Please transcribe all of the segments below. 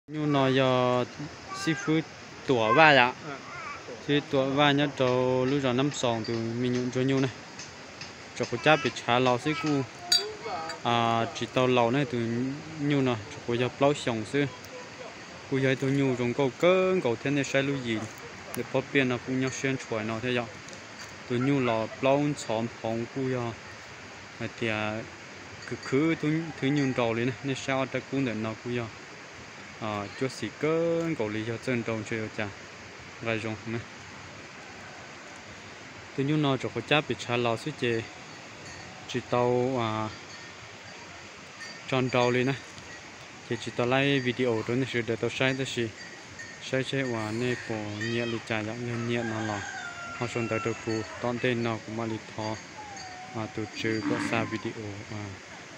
Nyuj no yog xib fwb Tuam Vaj yom, xib fwb Tuam Vaj nyob rau lub zos Nab Xoos tus me nyuam ntsuag nyuj na. Tsuas quav cab pem tshav los xwb kuj tsis tau laus ne, tus nyuj no tsuas quav yog plaub xyoos xwb. Kuj yog ib tug nyuj zoo nkauj kawg nkaus thiab, nej saib lub yim ntawm pob pliaj no kuj nyob siab ntshua no thiab yom. Tus nyuj los plaub ntxhov nphoov kuj yog hais tias khwv khwv thwb nyuj nraus li na. Nej saib ob rab kub ntawm no kuj yog cuab xim kawg nkaus li, yog txawj nrau ntshe ua cas nqa zoo na. Tus nyuj no tsuas quav cab pem tshav los xwb ces tsis tau tso nrau li na, ces tsis tau laib video rau nej sawv daws tau saib, tab sis saib seb uas nej puas nyiam li cas yom. Yog nyiam no los ho sau ntawv rau kuv, tom ntej no kuv mam li thov tus tswv kom xa video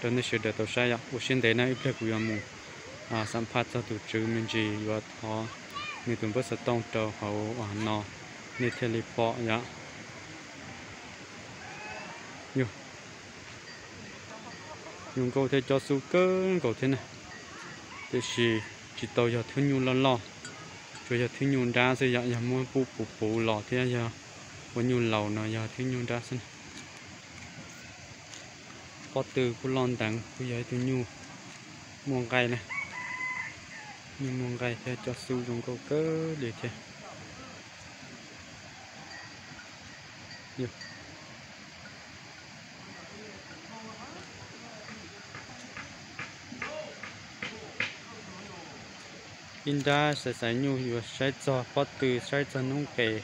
rau nej sawv daws tau saib yom. Ua siab ntev na, ib pliag kuv yuav mus xam phaj txog tus tswv me ntsis, yuav thov nws tus npawb xov tooj rau hauv no, nej thiaj li pom yom. Nyuj nkauj thiab cob xub kawg nkaus thiab na, tiam sis tsis tau yog thwb nyuj loj loj, tsuas yog thwb nyuj nrab xwb yom. Yog muab puv puv puv los thiab yog ua nyuj laus no yog thwb nyuj nrab xwb na. Pob tw kuj loj nteev, kuj yog ib tug nyuj muaj nqaij na, nyuj muaj nqaij thiab cob xub zoo nkauj kawg li thiab. Ib nrab xaiv xaiv nyuj yuav saib txog pob tw, saib txog noob qes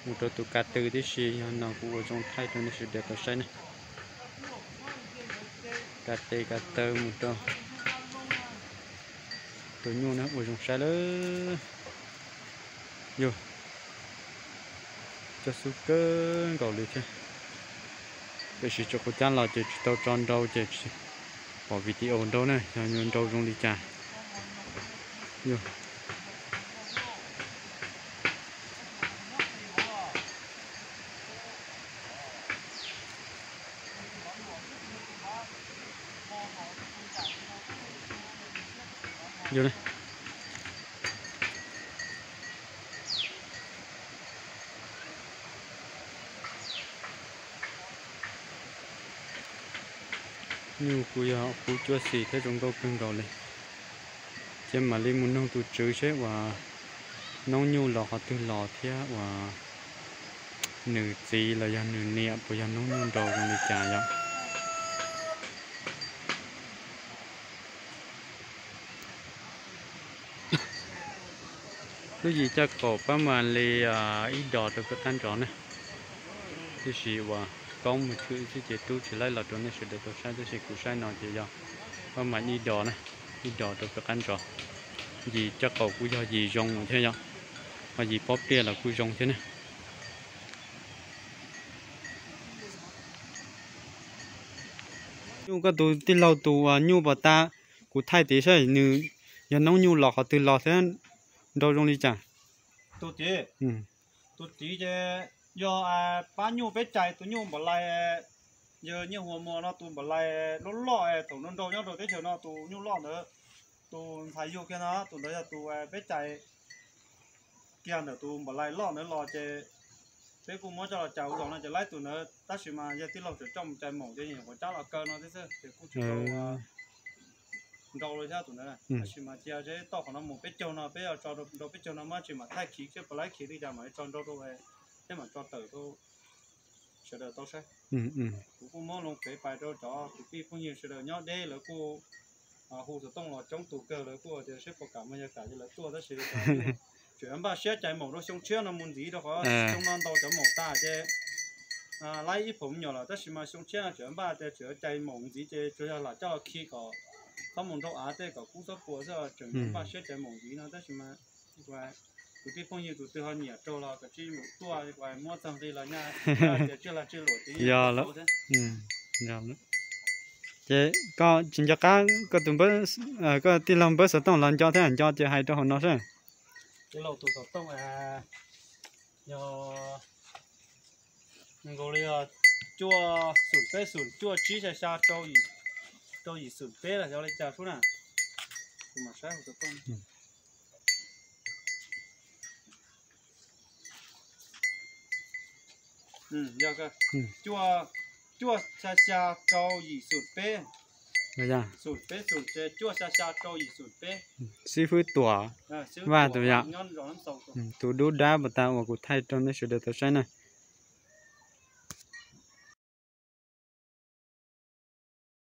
mus rau tus kav tw tib si, yog no kuv ua zoo thaij rau nej sawv daws tau saib ne. Kav tes kav taw mus rau tus nyuj na ua zoo saib lawm. Yog cob xub kawg nkaus li thiab, tiam sis tsuas quav cab los ces tsis tau tso nrau ces tsis pom video nrau na, yog nrau zoo li cas. Yog Nyuj kuj yog kub cuab xim thiab zoo nkauj kawg nkaus li. Ces mam li mus noog tus tswv seb uas noob nyuj los qhov twg los thiab uas nws txiv los yog nws niam puas yog noob nyuj nrau zoo li cas yom. Lub yim caj qaum pab mam li ib dos rau peb qab nrov ne. Tiam sis uas koob mus tshwm xwb ces tub tsis laib los rau nej sawv daws tau saib, tab sis kuv saib no ces yog pab mam ib dos na, ib dos rau peb qab nrov. Yim caj qaum kuj yog yim zoo thiab yom, ho yim pob pliaj los kuj zoo thiab ne. Nyuj, koj tus tij laug tus uas nyuj pos tas, kuv thaij tid saib nws yog noob nyuj los qhov twg los thiab nrau zoo li cas? Tus tid, tus tid ces yog pab nyuj peb cais tus nyuj npam lais, yawg Nyiaj Huas Muas no tus npam lais loj loj thaum nrau nrau nyob rau teb chaws no tus nyuj loj ntawd, tus ntxhais yug kiag no tus ntawd yog tus peb cais kiag ntawm tus npam lais loj ntawd los ces peb kuj muab coj los cais ua zaum no ces laib tus ntawd, tab sis mas yog tij laug tseem coj mus cais maum ces nyuam qhuav cab los kaw no thiab xwb ces kuj tsis tau nrau li thiab tus ntawd. Tab sis mas cia seb toj qhov no mus peb caug no peb yuav tso nrau peb caug no mas tsis mam thaij khiv seb puas laib khiv li cas mam li tso nrau rau, peb mam tso tawm rau sawv daws tau saib. Kuv kuj muab loo kev pais rau cov kwv tij phooj ywg sawv daws nyob deb lawv kuj hu xov tooj los coob tus kawg, lawv kuj tias seb puas kam mas yog kam ces lawv tuaj tab sis tseem yuav npaj siab cais maum rau xyoo tshiab no mus ntxiv rau qhov xyoo no ntaus cov maum tas ces laib ib phaum me nyuam lawm tab sis mas xyoo tshiab no tseem yuav npaj tias tseem yuav cais maum ntxiv ces tsuas yog lam coj los khi kom txhob mus nrau av tej kom kub txhob puas xwb, tseem yuav npaj siab cais maum ntxiv no tab sis mas kwv tij phooj ywg tus twg ho nyiam raug los kav tsij mus tuaj, muab txog nqi los nyaj tias tsiaj lag tsiaj luam tias yog lawm. Ces koj tsis nco qab koj tus, koj tij laug npawb xov tooj los nco thiab, nco ces hais rau hauv no seb. Tij laug tus xov tooj yog nkaus li cuaj xum peb xum cuaj tsib xya xya rau yim xum peb los xyov li cas sub na. Kuv mam saib hauv xov tooj. Cuaj, cuaj xya xya rau yim xum peb. Xum peb xum tsev, cuaj xya xya rau yim xum peb. Xib fwb Tuam Vaj tus yom. Tus dub dab pas tas uas kuv thaij rau nej sawv daws tau saib na.